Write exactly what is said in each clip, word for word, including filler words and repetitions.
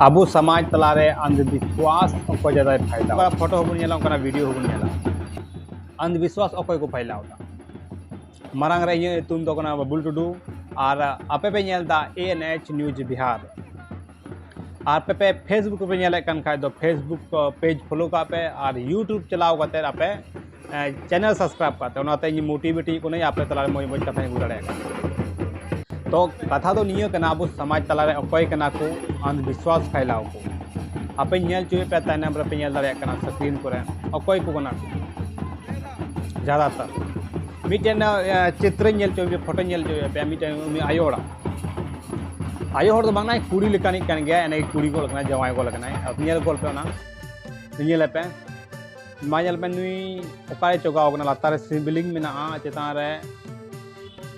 ᱟᱵᱚ ᱥᱚᱢᱟᱡᱽ ᱛᱟᱞᱟᱨᱮ ᱚᱠᱚᱭ ᱡᱟᱫᱟᱭ ᱯᱷᱟᱭᱫᱟ᱾ ᱚᱠᱟ ᱯᱷᱳᱴᱳ ᱦᱚᱸᱵᱚᱱ ᱧᱮᱞᱟ, ᱚᱱᱠᱟᱱᱟᱜ ᱵᱷᱤᱰᱤᱭᱳ ᱦᱚᱸᱵᱚᱱ ᱧᱮᱞᱟ᱾ ᱚᱱᱫᱷᱵᱤᱥᱣᱟᱥ ᱚᱠᱚᱭ ᱠᱚ ᱯᱷᱟᱭᱞᱟᱣ ᱮᱫᱟ? ᱢᱟᱨᱟᱝ ᱨᱮ ᱤᱧᱟᱹᱜ ᱧᱩᱛᱩᱢ ᱫᱚ ᱠᱟᱱᱟ ᱵᱟᱵᱩᱞ ᱴᱩᱰᱩ, ᱟᱨ ᱟᱯᱮ ᱯᱮ ᱧᱮᱞ ᱮᱫᱟ ANH News ᱵᱤᱦᱟᱨ᱾ ᱟᱨ ᱟᱯᱮ ᱯᱮ Facebook ᱨᱮᱯᱮ ᱧᱮᱞᱮᱫ ᱠᱟᱱ ᱠᱷᱟᱡ ᱫᱚ Facebook ᱯᱮᱡᱽ ᱯᱷᱳᱞᱳ ᱠᱟᱜ ᱯᱮ, ᱟᱨ YouTube ᱪᱟᱞᱟᱣ ᱠᱟᱛᱮ ᱟᱯᱮ ᱪᱮᱱᱮᱞ ᱥᱟᱵᱥᱠᱨᱟᱭᱤᱵ ᱠᱟᱛᱮ, ᱚᱱᱟᱛᱮ ᱤᱧ ᱢᱳᱴᱤᱵᱷᱮᱴ ᱦᱩᱭᱩᱜ ᱠᱟᱹᱱᱟᱹᱧ, ᱟᱯᱮ ᱛᱟᱞᱟᱨᱮ ᱢᱚᱡᱽ ᱢᱚᱡᱽ ᱠᱟᱛᱷᱟᱧ ᱟᱹᱜᱩ ᱫᱟᱲᱮᱭᱟᱜ ᱠᱟᱱᱟ᱾ ᱛᱚ ᱠᱟᱛᱷᱟ ᱫᱚ ᱱᱤᱭᱟᱹ ᱠᱟᱱᱟ, ᱟᱵᱚ ᱥᱚᱢᱟᱡᱽ ᱛᱟᱞᱟᱨᱮ ᱚᱠᱚᱭ ᱠᱟᱱᱟ ᱠᱚ ᱚᱱᱫᱷᱵᱤᱥᱣᱟᱥ ᱯᱷᱟᱭᱞᱟᱣ ᱠᱚ? ᱟᱯᱮᱧ ᱧᱮᱞ ᱦᱚᱪᱚᱭᱮᱫ ᱯᱮᱭᱟ, ᱛᱟᱭᱱᱚᱢ ᱨᱮᱯᱮ ᱧᱮᱞ ᱫᱟᱲᱮᱭᱟᱜ ᱠᱟᱱᱟ ᱥᱠᱨᱤᱱ ᱠᱚᱨᱮ ᱚᱠᱚᱭ ᱠᱚ ᱠᱟᱱᱟ ᱠᱚ᱾ ᱡᱟᱫᱟᱛᱟᱨ ᱢᱤᱫᱴᱮᱱ ᱪᱤᱛᱨᱚᱧ ᱧᱮᱞ ᱦᱚᱪᱚᱭᱮᱫ ᱯᱮᱭᱟ, ᱯᱷᱳᱴᱳᱧ ᱧᱮᱞ ᱦᱚᱪᱚᱭᱮᱫ ᱯᱮᱭᱟ, ᱢᱤᱫᱴᱮᱱ ᱩᱱᱤ ᱟᱭᱳ ᱦᱚᱲᱟᱜ, ᱟᱭᱳ ᱦᱚᱲ ᱫᱚ ᱵᱟᱝ ᱠᱟᱱᱟᱭ, ᱠᱩᱲᱤ ᱞᱮᱠᱟᱱᱤᱡ ᱠᱟᱱ ᱜᱮᱭᱟ, ᱮᱱᱮ ᱠᱩᱲᱤ ᱜᱚᱞ ᱠᱟᱱᱟᱭ, ᱡᱟᱶᱟᱭ ᱜᱚᱞ ᱠᱟᱱᱟᱭ᱾ ᱧᱮᱞ ᱜᱚᱞ ᱯᱮ ᱚᱱᱟ, ᱧᱮᱞ ᱯᱮ, ᱢᱟ ᱧᱮᱞ ᱯᱮ, ᱱᱩᱭ ᱚᱠᱟᱨᱮ ᱪᱚᱜᱟᱣ ᱠᱟᱱᱟ? ᱞᱟᱛᱟᱨ ᱨᱮ ᱥᱤᱵᱞᱤᱝ ᱢᱮᱱᱟᱜᱼᱟ, ᱪᱮᱛᱟᱱ ᱨᱮ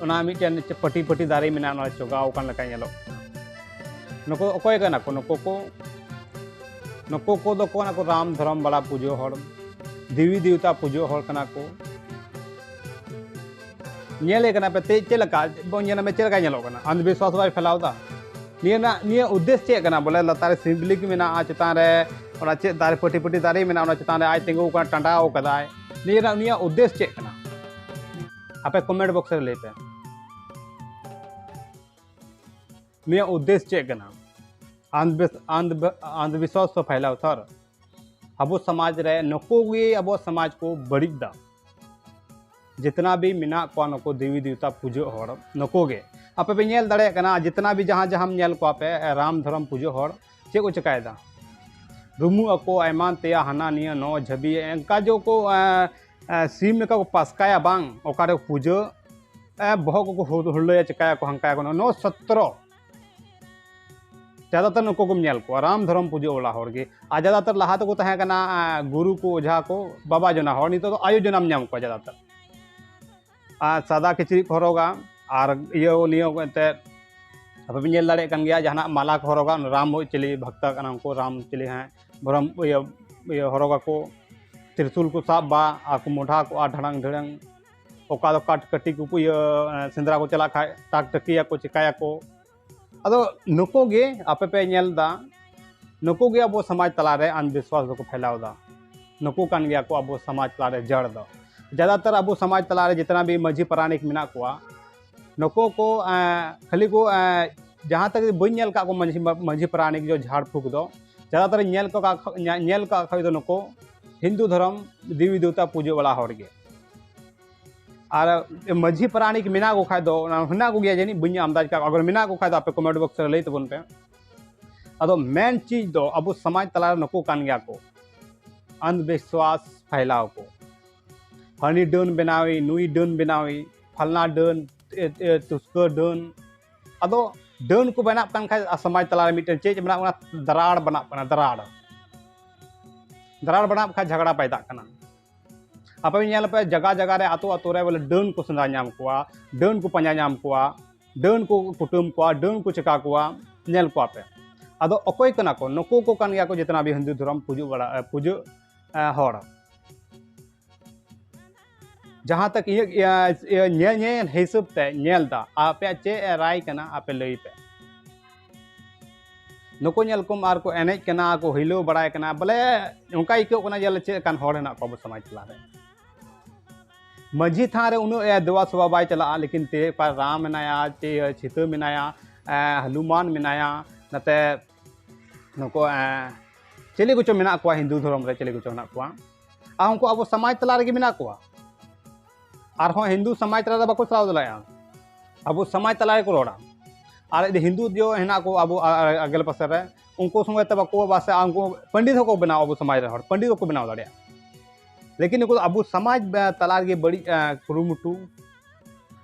ᱚᱱᱟ ᱢᱤᱫᱴᱮᱱ ᱯᱟᱹᱴᱤ ᱯᱟᱹᱴᱤ ᱫᱟᱨᱮ ᱢᱮᱱᱟᱜᱼᱟ, ᱚᱱᱟ ᱪᱚᱜᱟᱣ ᱟᱠᱟᱱ ᱞᱮᱠᱟ ᱧᱮᱞᱚᱜ ᱠᱟᱱᱟ᱾ ᱱᱩᱠᱩ ᱚᱠᱚᱭ ᱠᱟᱱᱟ ᱠᱚ? ᱱᱩᱠᱩ ᱠᱚ, ᱱᱩᱠᱩ ᱠᱚᱫᱚ ᱠᱚ ᱠᱟᱱᱟ ᱠᱚ ᱨᱟᱢ ᱫᱷᱚᱨᱚᱢ ᱵᱟᱲᱟ ᱯᱩᱡᱟᱹ ᱦᱚᱲ, ᱫᱮᱵᱤ ᱫᱮᱣᱛᱟ ᱯᱩᱡᱟᱹ ᱦᱚᱲ ᱠᱟᱱᱟ ᱠᱚ᱾ ᱧᱮᱞᱮ ᱠᱟᱱᱟ ᱯᱮ ᱛᱮ ᱪᱮᱫ ᱞᱮᱠᱟ ᱵᱚᱱ ᱧᱮᱞᱟ, ᱪᱮᱫ ᱞᱮᱠᱟᱭ ᱧᱮᱞᱚᱜ ᱠᱟᱱᱟ? ᱚᱱᱫᱷᱵᱤᱥᱣᱟᱥ ᱵᱟᱭ ᱯᱷᱮᱞᱟᱣ ᱮᱫᱟ᱾ ᱱᱤᱭᱟᱹ ᱨᱮᱱᱟᱜ, ᱱᱤᱭᱟᱹ ᱩᱫᱽᱫᱮᱥ ᱪᱮᱫ ᱠᱟᱱᱟ? ᱵᱚᱞᱮ ᱞᱟᱛᱟᱨ ᱨᱮ ᱥᱤᱵᱞᱤᱝ ᱢᱮᱱᱟᱜᱼᱟ, ᱪᱮᱛᱟᱱ ᱨᱮ ᱚᱱᱟ ᱪᱮᱫ ᱫᱟᱨᱮ, ᱯᱟᱹᱴᱤ ᱯᱟᱹᱴᱤ ᱫᱟᱨᱮ ᱢᱮᱱᱟᱜᱼᱟ, ᱚᱱᱟ ᱪᱮᱛᱟᱱ ᱨᱮ ᱟᱡ ᱛᱤᱸᱜᱩ ᱟᱠᱟᱱᱟ, ᱴᱟᱸᱰᱟᱣ ᱠᱟᱫᱟᱭ᱾ ᱱᱤᱭᱟᱹ ᱨᱮᱱᱟᱜ, ᱱᱤᱭᱟᱹ ᱩᱫᱽᱫᱮᱥ ᱪᱮᱫ ᱠᱟᱱᱟ? ᱟᱯᱮ ᱠᱚᱢᱮᱱᱴ ᱵᱚᱠᱥ ᱨᱮ ᱞᱟᱹᱭ ᱯᱮ, ᱱᱤᱭᱟᱹ ᱩᱫᱽᱫᱮᱥ ᱪᱮᱫ ᱠᱟᱱᱟ? ᱟᱱᱫᱷᱵᱤᱥ-, ᱟᱱᱫᱷ-, ᱟᱱᱫᱷᱵᱤᱥᱣᱟᱥ ᱠᱚ ᱯᱷᱟᱭᱞᱟᱣ ᱛᱷᱚᱨ᱾ ᱟᱵᱚ ᱥᱚᱢᱟᱡᱽ ᱨᱮ ᱱᱩᱠᱩ ᱜᱮ ᱟᱵᱚ ᱥᱚᱢᱟᱡᱽ ᱠᱚ ᱵᱟᱹᱲᱤᱡ ᱫᱟ᱾ ᱡᱤᱛᱱᱟ ᱵᱷᱤ ᱢᱮᱱᱟᱜ ᱠᱚᱣᱟ ᱱᱩᱠᱩ ᱫᱮᱵᱤ ᱫᱮᱣᱛᱟ ᱯᱩᱡᱟᱹ ᱦᱚᱲ, ᱱᱩᱠᱩ ᱜᱮ᱾ ᱟᱯᱮ ᱯᱮ ᱧᱮᱞ ᱫᱟᱲᱮᱭᱟᱜ ᱠᱟᱱᱟ, ᱡᱤᱛᱱᱟ ᱵᱷᱤ ᱡᱟᱦᱟᱸ ᱡᱟᱦᱟᱸᱢ ᱧᱮᱞ ᱠᱚᱣᱟ ᱯᱮ, ᱨᱟᱢ ᱫᱷᱚᱨᱚᱢ ᱯᱩᱡᱟᱹ ᱦᱚᱲ ᱪᱮᱫ ᱠᱚ ᱪᱮᱠᱟᱭᱮᱫᱟ? ᱨᱩᱢᱩᱜ ᱟᱠᱚ, ᱮᱢᱟᱱ ᱛᱮᱭᱟᱜ, ᱦᱟᱱᱟ ᱱᱤᱭᱟᱹ, ᱱᱚ ᱡᱷᱟᱹᱵᱤ, ᱮᱱᱠᱟ ᱡᱚ ᱠᱚ, ᱮ, ᱮ, ᱥᱤᱢ ᱞᱮᱠᱟ ᱠᱚ ᱯᱟᱥᱠᱟᱭᱟ ᱵᱟᱝ, ᱚᱠᱟᱨᱮ ᱯᱩᱡᱟᱹ, ᱮ, ᱵᱚᱦᱚᱜ ᱠᱚᱠᱚ ᱦᱩ-, ᱦᱩᱨᱞᱟᱹᱭᱟ, ᱪᱮᱠᱟᱭᱟᱠᱚ, ᱦᱟᱱᱠᱟᱭᱟᱠᱚ, ᱱᱚ ᱥᱚᱛᱨᱚ᱾ ᱡᱟᱫᱟᱛᱟᱨ ᱱᱩᱠᱩ ᱠᱚᱢ ᱧᱮᱞ ᱠᱚᱣᱟ, ᱨᱟᱢ ᱫᱷᱚᱨᱚᱢ ᱯᱩᱡᱟᱹ ᱵᱟᱞᱟ ᱦᱚᱲ ᱜᱮ᱾ ᱟᱨ ᱡᱟᱫᱟᱛᱟᱨ ᱞᱟᱦᱟ ᱛᱮᱠᱚ ᱛᱟᱦᱮᱸ ᱠᱟᱱᱟ, ᱮ, ᱜᱩᱨᱩ ᱠᱚ, ᱚᱡᱷᱟ ᱠᱚ, ᱵᱟᱵᱟ ᱡᱚᱱᱟ ᱦᱚᱲ, ᱱᱤᱛᱚᱜ ᱫᱚ ᱟᱭᱳ ᱡᱚᱱᱟᱢ ᱧᱟᱢ ᱠᱚᱣᱟ ᱡᱟᱫᱟᱛᱟᱨ᱾ ᱟᱨ ᱥᱟᱫᱟ ᱠᱤᱪᱨᱤᱡ ᱠᱚ ᱦᱚᱨᱚᱜᱟ, ᱟᱨ ᱤᱭᱟᱹ ᱱᱤᱭᱟᱹ ᱮᱱᱛᱮᱫ ᱟᱯᱮ ᱯᱮ ᱧᱮᱞ ᱫᱟᱲᱮᱭᱟᱜ ᱠᱟᱱ ᱜᱮᱭᱟ, ᱡᱟᱦᱟᱱᱟᱜ ᱢᱟᱞᱟ ᱠᱚ ᱦᱚᱨᱚᱜᱟ, ᱨᱟᱢ ᱪᱤᱞᱤ ᱵᱷᱚᱠᱛᱟ ᱠᱟᱱᱟ ᱩᱱᱠᱩ, ᱨᱟᱢ ᱪᱤᱞᱤ ᱦᱮᱸ, ᱵᱷᱚᱨᱚᱢ ᱤᱭᱟᱹ, ᱤᱭᱟᱹ ᱦᱚᱨᱚᱜᱟᱠᱚ, ᱛᱨᱤᱥᱩᱞ ᱠᱚ ᱥᱟᱵ ᱵᱟ, ᱟᱨ ᱠᱚ ᱢᱚᱰᱷᱟ ᱠᱚᱜᱼᱟ ᱰᱷᱟᱲᱟᱝ ᱰᱷᱤᱲᱟᱝ᱾ ᱚᱠᱟ ᱫᱚ ᱠᱟᱴ ᱠᱟᱹᱴᱤ ᱠᱚᱠᱚ ᱤᱭᱟᱹ, ᱥᱮᱸᱫᱽᱨᱟ ᱠᱚ ᱪᱟᱞᱟᱜ ᱠᱷᱟᱡ ᱴᱟᱠ ᱴᱟᱹᱠᱤᱭᱟᱠᱚ, ᱪᱤᱠᱟᱭᱟᱠᱚ᱾ ᱟᱫᱚ ᱱᱩᱠᱩ ᱜᱮ ᱟᱯᱮ ᱯᱮ ᱧᱮᱞ ᱮᱫᱟ, ᱱᱩᱠᱩ ᱜᱮ ᱟᱵᱚ ᱥᱚᱢᱟᱡᱽ ᱛᱟᱞᱟᱨᱮ ᱟᱱᱫᱷᱵᱤᱥᱣᱟᱥ ᱫᱚᱠᱚ ᱯᱷᱮᱞᱟᱣ ᱮᱫᱟ᱾ ᱱᱩᱠᱩ ᱠᱟᱱ ᱜᱮᱭᱟ ᱠᱚ ᱟᱵᱚ ᱥᱚᱢᱟᱡᱽ ᱛᱟᱞᱟᱨᱮ ᱡᱟᱲ ᱫᱚ᱾ ᱡᱟᱫᱟᱛᱟᱨ ᱟᱵᱚ ᱥᱚᱢᱟᱡᱽ ᱛᱟᱞᱟᱨᱮ ᱡᱤᱛᱱᱟ ᱵᱷᱤ ᱢᱟᱹᱡᱷᱤ ᱯᱟᱨᱟᱱᱤᱠ ᱢᱮᱱᱟᱜ ᱠᱚᱣᱟ, ᱱᱩᱠᱩ ᱠᱚ, ᱮᱸ, ᱠᱷᱟᱹᱞᱤ ᱠᱚ, ᱮᱸ, ᱡᱟᱦᱟᱸ ᱛᱟᱠ ᱵᱟᱹᱧ ᱧᱮᱞ ᱠᱟᱜ ᱠᱚ ᱢᱟᱹᱡᱷᱤ, ᱢᱟᱹᱡᱷᱤ ᱯᱟᱨᱟᱱᱤᱠ ᱡᱚ ᱡᱷᱟᱲ ᱯᱷᱩᱸᱠ ᱫᱚ, ᱡᱟᱫᱟᱛᱟᱨ ᱧᱮᱞ ᱠᱚ ᱠᱟ-, ᱧᱮᱞ ᱠᱟᱜ ᱠᱷᱟᱡ ᱫᱚ ᱱᱩᱠᱩ ᱦᱤᱱᱫᱩ ᱫᱷᱚᱨᱚᱢ ᱫᱮᱵᱤ ᱫᱮᱣᱛᱟ ᱯᱩᱡᱟᱹ ᱵᱟᱲᱟ ᱦᱚᱲ ᱜᱮ᱾ ᱟᱨ ᱢᱟᱹᱡᱷᱤ ᱯᱟᱨᱟᱱᱤᱠ ᱢᱮᱱᱟᱜ ᱠᱚ ᱠᱷᱟᱡ ᱫᱚ, ᱚᱱᱟ ᱦᱮᱱᱟᱜ ᱠᱚᱜᱮᱭᱟ ᱡᱟᱹᱱᱤᱡ, ᱵᱟᱹᱧ ᱟᱢᱫᱟᱡᱽ ᱠᱟᱜ ᱠᱚᱣᱟ᱾ ᱟᱜᱟᱨ ᱢᱮᱱᱟᱜ ᱠᱚ ᱠᱷᱟᱡ ᱫᱚ ᱟᱯᱮ comment box ᱨᱮ ᱞᱟᱹᱭ ᱛᱟᱵᱚᱱ ᱯᱮ᱾ ᱟᱫᱚ main ᱪᱤᱡᱽ ᱫᱚ ᱟᱵᱚ ᱥᱚᱢᱟᱡᱽ ᱛᱟᱞᱟᱨᱮ ᱱᱩᱠᱩ ᱠᱟᱱ ᱜᱮᱭᱟ ᱠᱚ, ᱟᱱᱫᱷᱵᱤᱥᱣᱟᱥ ᱯᱷᱟᱭᱞᱟᱣ ᱠᱚ᱾ ᱦᱟᱹᱱᱤ ᱰᱟᱹᱱ ᱵᱮᱱᱟᱣᱤ, ᱱᱩᱭ ᱰᱟᱹᱱ ᱵᱮᱱᱟᱣᱤ, ᱯᱷᱟᱞᱱᱟ ᱰᱟᱹᱱ, ᱮ, ᱮ, ᱛᱩᱥᱠᱟᱹ ᱰᱟᱹᱱ᱾ ᱟᱫᱚ ᱰᱟᱹᱱ ᱠᱚ ᱵᱮᱱᱟᱜ ᱠᱟᱱ ᱠᱷᱟᱡ ᱟᱨ ᱥᱚᱢᱟᱡᱽ ᱛᱟᱞᱟᱨᱮ ᱢᱤᱫᱴᱮᱱ ᱪᱮᱫ ᱵᱮᱱᱟᱜ ᱠᱟᱱᱟ? ᱫᱟᱨᱟᱲ ᱵᱮᱱᱟᱜ ᱠᱟᱱᱟ, ᱫᱟᱨᱟᱲ᱾ ᱫᱟᱨᱟᱲ ᱵᱮᱱᱟᱜ ᱠᱷᱟᱡ ᱡᱷᱟᱜᱽᱲᱟ ᱯᱟᱭᱫᱟᱜ ᱠᱟᱱᱟ᱾ ᱟᱯᱮ ᱯᱮ ᱧᱮᱞ ᱯᱮ, ᱡᱟᱭᱜᱟ ᱡᱟᱭᱜᱟ ᱨᱮ, ᱟᱹᱛᱩ ᱟᱹᱛᱩ ᱨᱮ ᱵᱚᱞᱮ ᱰᱟᱹᱱ ᱠᱚ ᱥᱮᱸᱫᱽᱨᱟ ᱧᱟᱢ ᱠᱚᱣᱟ, ᱰᱟᱹᱱ ᱠᱚ ᱯᱟᱸᱡᱟ ᱧᱟᱢ ᱠᱚᱣᱟ, ᱰᱟᱹᱱ ᱠᱚ ᱠᱩᱴᱟᱹᱢ ᱠᱚᱣᱟ, ᱰᱟᱹᱱ ᱠᱚ ᱪᱮᱠᱟ ᱠᱚᱣᱟ, ᱧᱮᱞ ᱠᱚᱣᱟ ᱯᱮ᱾ ᱟᱫᱚ ᱚᱠᱚᱭ ᱠᱟᱱᱟ ᱠᱚ? ᱱᱩᱠᱩ ᱠᱚ ᱠᱟᱱ ᱜᱮᱭᱟ ᱠᱚ ᱡᱮᱛᱱᱟ ᱵᱷᱤ ᱦᱤᱱᱫᱩ ᱫᱷᱚᱨᱚᱢ ᱯᱩᱡᱟᱹ ᱵᱟᱲᱟ, ᱮ, ᱯᱩᱡᱟᱹ, ᱮ, ᱦᱚᱲ᱾ ᱡᱟᱦᱟᱸ ᱛᱟᱠ ᱤᱧᱟᱹᱜ, ᱤᱭᱟᱹ, ᱤᱭᱟᱹ, ᱧᱮᱞ, ᱧᱮᱞ ᱦᱤᱥᱟᱹᱵ ᱛᱮ ᱧᱮᱞ ᱫᱟ, ᱟᱯᱮᱭᱟᱜ ᱪᱮᱫ ᱮ ᱨᱟᱭ ᱠᱟᱱᱟ? ᱟᱯᱮ ᱞᱟᱹᱭ ᱯᱮ᱾ ᱱᱩᱠᱩ ᱧᱮᱞ ᱠᱚᱢ ᱟᱨ ᱠᱚ ᱮᱱᱮᱡ ᱠᱟᱱᱟ, ᱠᱚ ᱦᱤᱞᱟᱹᱣ ᱵᱟᱲᱟᱭ ᱠᱟᱱᱟ, ᱵᱚᱞᱮ ᱚᱱᱠᱟ ᱟᱹᱭᱠᱟᱹᱜ ᱠᱟᱱᱟ ᱡᱮ ᱪᱮᱫ ᱞᱮᱠᱟᱱ ᱦᱚᱲ ᱦᱮᱱᱟᱜ ᱠᱚᱣᱟ ᱟᱵᱚ ᱥᱚᱢᱟᱡᱽ ᱛᱟᱞᱟ ᱨᱮ᱾ ᱢᱟᱹᱡᱷᱤ ᱛᱷᱟᱱ ᱨᱮ ᱩᱱᱟᱹᱜ, ᱮ, ᱫᱮᱵᱟ ᱥᱮᱵᱟ ᱵᱟᱭ ᱪᱟᱞᱟᱜᱼᱟ, ᱞᱮᱠᱤᱱ ᱛᱮ ᱚᱠᱟ ᱨᱟᱢ ᱢᱮᱱᱟᱭᱟ, ᱪᱮ ᱥᱤᱛᱟᱹ ᱢᱮᱱᱟᱭᱟ, ᱮ, ᱦᱚᱱᱩᱢᱟᱱ ᱢᱮᱱᱟᱭᱟ, ᱱᱟᱛᱮ ᱱᱩᱠᱩ, ᱮ, ᱪᱤᱞᱤ ᱠᱚᱪᱚ ᱢᱮᱱᱟᱜ ᱠᱚᱣᱟ ᱦᱤᱱᱫᱩ ᱫᱷᱚᱨᱚᱢ ᱨᱮ, ᱪᱤᱞᱤ ᱠᱚᱪᱚ ᱢᱮᱱᱟᱜ ᱠᱚᱣᱟ, ᱟᱨ ᱩᱱᱠᱩ ᱟᱵᱚ ᱥᱚᱢᱟᱡᱽ ᱛᱟᱞᱟ ᱨᱮᱜᱮ ᱢᱮᱱᱟᱜ ᱠᱚᱣᱟ᱾ ᱟᱨᱦᱚᱸ ᱦᱤᱱᱫᱩ ᱥᱚᱢᱟᱡᱽ ᱛᱟᱞᱟ ᱨᱮ ᱵᱟᱠᱚ ᱪᱟᱞᱟᱣ ᱫᱟᱲᱮᱭᱟᱜᱼᱟ, ᱟᱵᱚ ᱥᱚᱢᱟᱡᱽ ᱛᱟᱞᱟ ᱨᱮᱠᱚ ᱨᱚᱲᱟ᱾ ᱟᱨ ᱡᱩᱫᱤ ᱦᱤᱱᱫᱩ ᱡᱚ ᱦᱮᱱᱟᱜ ᱠᱚ ᱟᱵᱚ ᱟ-, ᱟ-, ᱟᱜᱮᱞ ᱯᱟᱥᱮ ᱨᱮ, ᱩᱱᱠᱩ ᱥᱚᱸᱜᱮ ᱛᱮ ᱵᱟᱠᱚ ᱵᱟᱥᱮ, ᱩᱱᱠᱩ ᱯᱚᱱᱰᱤᱛ ᱦᱚᱸᱠᱚ ᱵᱮᱱᱟᱣ, ᱟᱵᱚ ᱥᱚᱢᱟᱡᱽ ᱨᱮ ᱦᱚᱲ ᱯᱚᱱᱰᱤᱛ ᱦᱚᱸᱠᱚ ᱵᱮᱱᱟᱣ ᱫᱟᱲᱮᱭᱟᱜᱼᱟ᱾ ᱞᱮᱠᱤᱱ ᱱᱩᱠᱩ ᱫᱚ ᱟᱵᱚ ᱥᱚᱢᱟᱡᱽ, ᱮ, ᱛᱟᱞᱟ ᱨᱮᱜᱮ ᱵᱟᱹᱲᱤᱡ, ᱮ, ᱠᱩᱨᱩᱢᱩᱴᱩ᱾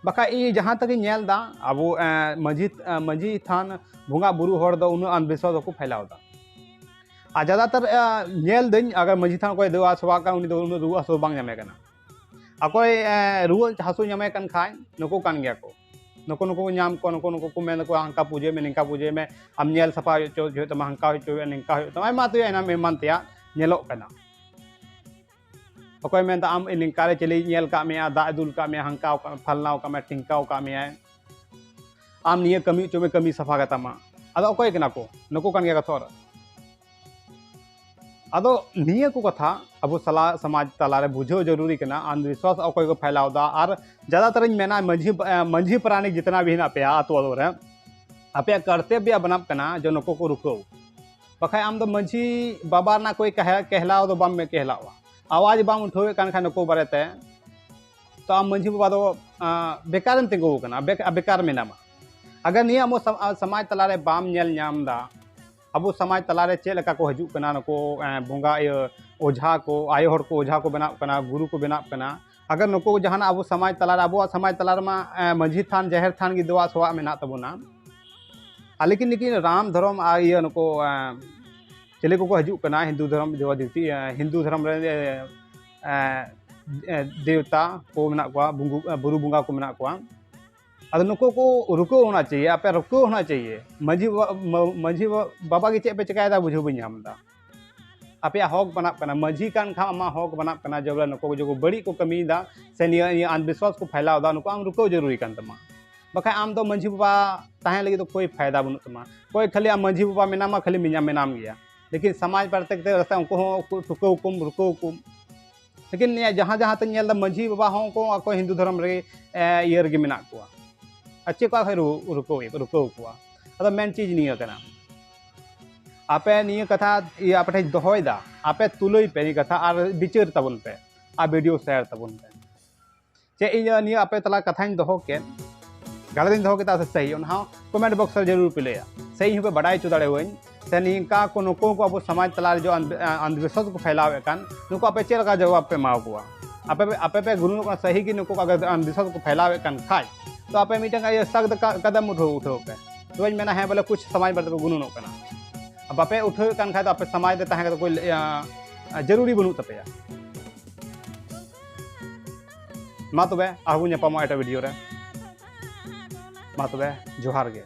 ᱵᱟᱠᱷᱟᱡ ᱤᱧ ᱡᱟᱦᱟᱸ ᱛᱟᱠᱤᱧ ᱧᱮᱞ ᱮᱫᱟ, ᱟᱵᱚ, ᱮ, ᱢᱟᱹᱡᱷᱤ, ᱮ, ᱢᱟᱹᱡᱷᱤ ᱛᱷᱟᱱ ᱵᱚᱸᱜᱟ ᱵᱩᱨᱩ ᱦᱚᱲ ᱫᱚ ᱩᱱᱟᱹᱜ ᱟᱱᱫᱷᱵᱤᱥᱣᱟᱥ ᱵᱟᱠᱚ ᱯᱷᱟᱭᱞᱟᱣ ᱮᱫᱟ᱾ ᱟᱨ ᱡᱟᱫᱟᱛᱟᱨ, ᱮ, ᱧᱮᱞ ᱫᱟᱹᱧ, ᱟᱜᱟᱨ ᱢᱟᱹᱡᱷᱤ ᱛᱷᱟᱱ ᱚᱠᱚᱭ ᱫᱮᱵᱟ ᱥᱮᱵᱟ ᱠᱟᱱ, ᱩᱱᱤ ᱫᱚ ᱩᱱᱟᱹᱜ ᱨᱩᱣᱟᱹ ᱦᱟᱹᱥᱩ ᱵᱟᱝ ᱧᱟᱢᱮ ᱠᱟᱱᱟ᱾ ᱚᱠᱚᱭ, ᱮ, ᱨᱩᱣᱟᱹ ᱦᱟᱹᱥᱩ ᱧᱟᱢᱮ ᱠᱟᱱ ᱠᱷᱟᱡ, ᱱᱩᱠᱩ ᱠᱟᱱ ᱜᱮᱭᱟ ᱠᱚ᱾ ᱱᱩᱠᱩ, ᱱᱩᱠᱩ ᱠᱚ ᱧᱟᱢ ᱠᱚᱣᱟ, ᱱᱩᱠᱩ, ᱱᱩᱠᱩ ᱠᱚ ᱢᱮᱱ ᱫᱟᱠᱚ, ᱦᱟᱱᱠᱟ ᱯᱩᱡᱟᱹᱭ ᱢᱮ, ᱱᱤᱝᱠᱟ ᱯᱩᱡᱟᱹᱭ ᱢᱮ, ᱟᱢ ᱧᱮᱞ ᱥᱟᱯᱷᱟ ᱦᱚᱪᱚ ᱦᱩᱭᱩᱜ ᱛᱟᱢᱟ, ᱦᱟᱱᱠᱟ ᱦᱚᱪᱚ ᱦᱩᱭᱩᱜᱼᱟ, ᱱᱤᱝᱠᱟ ᱦᱩᱭᱩᱜ ᱛᱟᱢᱟ, ᱟᱭᱢᱟ ᱛᱮᱭᱟᱜ, ᱮᱢᱟᱱ, ᱮᱢᱟᱱ ᱛᱮᱭᱟᱜ ᱧᱮᱞᱚᱜ ᱠᱟᱱᱟ᱾ ᱚᱠᱚᱭ ᱢᱮᱱᱫᱟ, ᱟᱢ ᱱᱤᱝᱠᱟ ᱨᱮ ᱪᱤᱞᱤᱭ ᱧᱮᱞ ᱠᱟᱜ ᱢᱮᱭᱟ, ᱫᱟᱜ ᱮ ᱫᱩᱞ ᱠᱟᱜ ᱢᱮᱭᱟ, ᱦᱟᱱᱠᱟᱣ ᱠᱟᱜ, ᱯᱷᱟᱞᱱᱟᱣ ᱠᱟᱜ ᱢᱮᱭᱟ, ᱴᱷᱤᱝᱠᱟᱣ ᱠᱟᱜ ᱢᱮᱭᱟᱭ, ᱟᱢ ᱱᱤᱭᱟᱹ ᱠᱟᱹᱢᱤ ᱦᱚᱪᱚ ᱢᱮ, ᱠᱟᱹᱢᱤ ᱥᱟᱯᱷᱟ ᱠᱟᱛᱟᱢᱟ᱾ ᱟᱫᱚ ᱚᱠᱚᱭ ᱠᱟᱱᱟ ᱠᱚ? ᱱᱩᱠᱩ ᱠᱟᱱ ᱜᱮᱭᱟ ᱠᱚ ᱛᱷᱚᱨ᱾ ᱟᱫᱚ ᱱᱤᱭᱟᱹ ᱠᱚ ᱠᱟᱛᱷᱟ ᱟᱵᱚ ᱥᱟᱞᱟ ᱥᱚᱢᱟᱡᱽ ᱛᱟᱞᱟᱨᱮ ᱵᱩᱡᱷᱟᱹᱣ ᱡᱚᱨᱩᱨᱤ ᱠᱟᱱᱟ᱾ ᱟᱱᱫᱷᱵᱤᱥᱣᱟᱥ ᱚᱠᱚᱭ ᱠᱚ ᱯᱷᱟᱭᱞᱟᱣ ᱮᱫᱟ, ᱟᱨ ᱡᱟᱫᱟᱛᱟᱨᱤᱧ ᱢᱮᱱᱟ ᱢᱟᱹᱡᱷᱤ, ᱮ, ᱢᱟᱹᱡᱷᱤ ᱯᱟᱨᱟᱱᱤᱠ ᱡᱤᱛᱱᱟ ᱵᱷᱤ ᱦᱮᱱᱟᱜ ᱯᱮᱭᱟ ᱟᱹᱛᱩ ᱟᱹᱛᱩ ᱨᱮ, ᱟᱯᱮᱭᱟᱜ ᱠᱟᱨᱛᱚᱵᱽᱵᱚ ᱵᱮᱱᱟᱜ ᱠᱟᱱᱟ ᱡᱮ ᱱᱩᱠᱩ ᱠᱚ ᱨᱩᱠᱟᱹᱣ᱾ ᱵᱟᱠᱷᱟᱡ ᱟᱢ ᱫᱚ ᱢᱟᱹᱡᱷᱤ ᱵᱟᱵᱟ ᱨᱮᱱᱟᱜ ᱠᱚᱭ ᱠᱟᱦᱮ-, ᱠᱮᱦᱞᱟᱣ ᱫᱚ ᱵᱟᱢ ᱠᱮᱦᱞᱟᱣᱟ, ᱟᱣᱟᱡᱽ ᱵᱟᱢ ᱩᱴᱷᱟᱹᱣᱮᱫ ᱠᱟᱱ ᱠᱷᱟᱱ ᱱᱩᱠᱩ ᱵᱟᱨᱮᱛᱮ, ᱛᱚ ᱟᱢ ᱢᱟᱹᱡᱷᱤ ᱵᱟᱵᱟ ᱫᱚ, ᱟᱸ, ᱵᱮᱠᱟᱨᱮᱢ ᱛᱤᱸᱜᱩ ᱟᱠᱟᱱᱟ, ᱵᱮᱠ-, ᱵᱮᱠᱟᱨ ᱢᱮᱱᱟᱢᱟ᱾ ᱟᱜᱟᱨ ᱱᱤᱭᱟᱹ ᱟᱵᱚ ᱥᱚᱢ-, ᱥᱚᱢᱟᱡᱽ ᱛᱟᱞᱟᱨᱮ ᱵᱟᱢ ᱧᱮᱞ ᱧᱟᱢ ᱮᱫᱟ, ᱟᱵᱚ ᱥᱚᱢᱟᱡᱽ ᱛᱟᱞᱟᱨᱮ ᱪᱮᱫ ᱞᱮᱠᱟ ᱠᱚ ᱦᱤᱡᱩᱜ ᱠᱟᱱᱟ ᱱᱩᱠᱩ, ᱮᱸ, ᱵᱚᱸᱜᱟ, ᱤᱭᱟᱹ, ᱚᱡᱷᱟ ᱠᱚ, ᱟᱭᱳ ᱦᱚᱲ ᱠᱚ ᱚᱡᱷᱟ ᱠᱚ ᱵᱮᱱᱟᱜ ᱠᱟᱱᱟ, ᱜᱩᱨᱩ ᱠᱚ ᱵᱮᱱᱟᱜ ᱠᱟᱱᱟ᱾ ᱟᱜᱟᱨ ᱱᱩᱠᱩ ᱡᱟᱦᱟᱱᱟᱜ ᱟᱵᱚ ᱥᱚᱢᱟᱡᱽ ᱛᱟᱞᱟᱨᱮ, ᱟᱵᱚᱣᱟᱜ ᱥᱚᱢᱟᱡᱽ ᱛᱟᱞᱟ ᱨᱮᱢᱟ, ᱮᱸ, ᱢᱟᱹᱡᱷᱤ ᱛᱷᱟᱱ, ᱡᱟᱦᱮᱨ ᱛᱷᱟᱱ ᱜᱮ ᱫᱚᱣᱟ ᱥᱚᱣᱟᱜ ᱢᱮᱱᱟᱜ ᱛᱟᱵᱚᱱᱟ᱾ ᱟᱨ ᱞᱮᱠᱤᱱ, ᱞᱮᱠᱤᱱ ᱨᱟᱢ ᱫᱷᱚᱨᱚᱢ ᱟᱨ ᱤᱭᱟᱹ ᱱᱩᱠᱩ, ᱮᱸ, ᱪᱤᱞᱤ ᱠᱚᱠᱚ ᱦᱤᱡᱩᱜ ᱠᱟᱱᱟ ᱦᱤᱱᱫᱩ ᱫᱷᱚᱨᱚᱢ, ᱫᱮᱵᱟ ᱫᱮᱵᱛᱤ, ᱮᱸ, ᱦᱤᱱᱫᱩ ᱫᱷᱚᱨᱚᱢ ᱨᱮ, ᱮᱸ, ᱮᱸ, ᱫᱮᱵᱛᱟ ᱠᱚ ᱢᱮᱱᱟᱜ ᱠᱚᱣᱟ, ᱵᱩᱝᱜᱩ-, ᱵᱩᱨᱩ ᱵᱚᱸᱜᱟ ᱠᱚ ᱢᱮᱱᱟᱜ ᱠᱚᱣᱟ᱾ ᱟᱫᱚ ᱱᱩᱠᱩ ᱠᱚ ᱨᱩᱠᱟᱹᱣ ᱦᱚᱱᱟ ᱪᱟᱦᱤᱭᱮ, ᱟᱯᱮ ᱨᱩᱠᱟᱹᱣ ᱦᱚᱱᱟ ᱪᱟᱦᱤᱭᱮ᱾ ᱢᱟᱹᱡᱷᱤ ᱵᱟᱵᱟ, ᱢᱟᱹ-, ᱢᱟᱹᱡᱷᱤ ᱵᱟ-, ᱵᱟᱵᱟ ᱜᱮ ᱪᱮᱫ ᱯᱮ ᱪᱮᱠᱟᱭᱮᱫᱟ ᱵᱩᱡᱷᱟᱹᱣ ᱵᱟᱹᱧ ᱧᱟᱢ ᱮᱫᱟ᱾ ᱟᱯᱮᱭᱟᱜ ᱦᱚᱠ ᱵᱮᱱᱟᱜ ᱠᱟᱱᱟ, ᱢᱟᱹᱡᱷᱤ ᱠᱟᱱ ᱠᱷᱟᱱ ᱟᱢᱟᱜ ᱦᱚᱠ ᱵᱮᱱᱟᱜ ᱠᱟᱱᱟ, ᱡᱮ ᱵᱚᱞᱮ ᱱᱩᱠᱩ ᱡᱮ ᱠᱚ ᱵᱟᱹᱲᱤᱡ ᱠᱚ ᱠᱟᱹᱢᱤᱭᱮᱫᱟ ᱥᱮ ᱱᱤᱭᱟᱹ, ᱱᱤᱭᱟᱹ ᱟᱱᱫᱷᱵᱤᱥᱣᱟᱥ ᱠᱚ ᱯᱷᱟᱭᱞᱟᱣ ᱮᱫᱟ, ᱱᱩᱠᱩ ᱟᱢ ᱨᱩᱠᱟᱹᱣ ᱡᱟᱹᱨᱩᱨᱤ ᱠᱟᱱ ᱛᱟᱢᱟ᱾ ᱵᱟᱠᱷᱟᱡ ᱟᱢ ᱫᱚ ᱢᱟᱹᱡᱷᱤ ᱵᱟᱵᱟ ᱛᱟᱦᱮᱸ ᱞᱟᱹᱜᱤᱫ ᱫᱚ ᱠᱳᱭ ᱯᱷᱟᱭᱫᱟ ᱵᱟᱹᱱᱩᱜ ᱛᱟᱢᱟ᱾ ᱠᱚᱭ ᱠᱷᱟᱹᱞᱤ ᱟᱢ ᱢᱟᱹᱡᱷᱤ ᱵᱟᱵᱟ ᱢᱮᱱᱟᱢᱟ, ᱠᱷᱟᱹᱞᱤ ᱢᱮᱱᱟᱢ, ᱢᱮᱱᱟᱢ ᱜᱮᱭᱟ, ᱞᱮᱠᱤᱱ ᱥᱚᱢᱟᱡᱽ ᱵᱟᱨᱮᱛᱮ ᱠᱟᱛᱮ ᱨᱟᱥᱛᱟ ᱩᱱᱠᱩ ᱦᱚᱸ ᱩᱠᱩ-, ᱴᱷᱩᱠᱟᱹᱣ ᱠᱚᱢ, ᱨᱩᱠᱟᱹᱣ ᱠᱚᱢ᱾ ᱞᱮᱠᱤᱱ ᱱᱤᱭᱟᱹ ᱡᱟᱦᱟᱸ ᱡᱟᱦᱟᱸ ᱛᱮᱧ ᱧᱮᱞ ᱮᱫᱟ, ᱢᱟᱹᱡᱷᱤ ᱵᱟᱵᱟ ᱦᱚᱸ ᱩᱱᱠᱩ ᱟᱠᱚ ᱦᱤᱱᱫᱩ ᱫᱷᱚᱨᱚᱢ ᱨᱮᱜᱮ, ᱮ, ᱤᱭᱟᱹ ᱨᱮᱜᱮ ᱢᱮᱱᱟᱜ ᱠᱚᱣᱟ᱾ ᱟᱨ ᱪᱮᱫ ᱠᱚ ᱟᱠᱷᱟᱡ ᱨᱩ-, ᱨᱩᱠᱟᱹᱣ, ᱨᱩᱠᱟᱹᱣ ᱠᱚᱣᱟ? ᱟᱫᱚ ᱢᱮᱱ ᱪᱤᱡᱽ ᱱᱤᱭᱟᱹ ᱠᱟᱱᱟ, ᱟᱯᱮ ᱱᱤᱭᱟᱹ ᱠᱟᱛᱷᱟ ᱤᱭᱟᱹ ᱟᱯᱮ ᱴᱷᱮᱱ ᱫᱚᱦᱚᱭᱮᱫᱟ, ᱟᱯᱮ ᱛᱩᱞᱟᱹᱭ ᱯᱮ ᱱᱤᱭᱟᱹ ᱠᱟᱛᱷᱟ ᱟᱨ ᱵᱤᱪᱟᱹᱨ ᱛᱟᱵᱚᱱ ᱯᱮ ᱟᱨ video share ᱛᱟᱵᱚᱱ ᱯᱮ᱾ ᱪᱮᱫ ᱤᱧ ᱱᱤᱭᱟᱹ ᱟᱯᱮ ᱛᱟᱞᱟ ᱠᱟᱛᱷᱟᱧ ᱫᱚᱦᱚ ᱠᱮᱫ, ᱜᱟᱞᱟᱛᱤᱧ ᱫᱚᱦᱚ ᱠᱮᱫᱟ ᱥᱮ ᱥᱟᱹᱦᱤ, ᱚᱱᱟ ᱦᱚᱸ comment box ᱨᱮ ᱡᱟᱹᱨᱩᱲ ᱯᱮ ᱞᱟᱹᱭᱟ, ᱥᱮ ᱤᱧ ᱦᱚᱸᱯᱮ ᱵᱟᱰᱟᱭ ᱦᱚᱪᱚ ᱫᱟᱲᱮᱭᱟᱹᱧ᱾ ᱥᱮ ᱱᱤᱝᱠᱟ ᱠᱚ ᱱᱩᱠᱩ ᱠᱚ ᱟᱵᱚ ᱥᱚᱢᱟᱡᱽ ᱛᱟᱞᱟ ᱨᱮ ᱡᱚ ᱟᱱᱫ-, ᱟᱱᱫᱷᱵᱤᱥᱣᱟᱥ ᱠᱚ ᱯᱷᱟᱭᱞᱟᱣᱮᱫ ᱠᱟᱱ, ᱱᱩᱠᱩ ᱟᱯᱮ ᱪᱮᱫ ᱞᱮᱠᱟ ᱡᱚᱵᱟᱵ ᱯᱮ ᱮᱢᱟ ᱠᱚᱣᱟ? ᱟᱯᱮ ᱯᱮ, ᱟᱯᱮ ᱯᱮ ᱜᱩᱱᱟᱹᱱᱚᱜ ᱠᱟᱱᱟ ᱥᱟᱹᱦᱤ ᱜᱮ ᱱᱩᱠᱩ ᱠᱚ ᱟᱜᱟᱨ ᱟᱱᱫᱷᱵᱤᱥᱣᱟᱥ ᱠᱚ ᱯᱷᱟᱭᱞᱟᱣᱮᱫ ᱠᱟᱱ ᱠᱷᱟᱡ, ᱛᱚ ᱟᱯᱮ ᱢᱤᱫᱴᱟᱝ ᱤᱭᱟᱹ ᱥᱟᱠᱛ ᱠᱟ-, ᱠᱟᱫᱟᱢ ᱩᱴᱷᱟᱹᱣ, ᱩᱴᱷᱟᱹᱣ ᱯᱮ᱾ ᱛᱚᱵᱮᱧ ᱢᱮᱱᱟ ᱦᱮᱸ ᱵᱚᱞᱮ ᱠᱩᱪ ᱥᱚᱢᱟᱡᱽ ᱵᱟᱨᱮ ᱛᱮᱠᱚ ᱜᱩᱱᱟᱹᱱᱚᱜ ᱠᱟᱱᱟ᱾ ᱟᱨ ᱵᱟᱯᱮ ᱩᱴᱷᱟᱹᱣᱮᱫ ᱠᱟᱱ ᱠᱷᱟᱡ ᱫᱚ ᱟᱯᱮ ᱥᱚᱢᱟᱡᱽ ᱨᱮ ᱛᱟᱦᱮᱸ ᱠᱟᱛᱮ ᱠᱚ, ᱤᱭᱟᱹ, ᱡᱟᱹᱨᱩᱲᱤ ᱵᱟᱹᱱᱩᱜ ᱛᱟᱯᱮᱭᱟ᱾ ᱢᱟ ᱛᱚᱵᱮ ᱟᱨᱦᱚᱸ ᱵᱚᱱ ᱧᱟᱯᱟᱢᱚᱜᱼᱟ ᱮᱴᱟᱜ video ᱨᱮ᱾ ᱢᱟ ᱛᱚᱵᱮ ᱡᱚᱦᱟᱨ ᱜᱮ᱾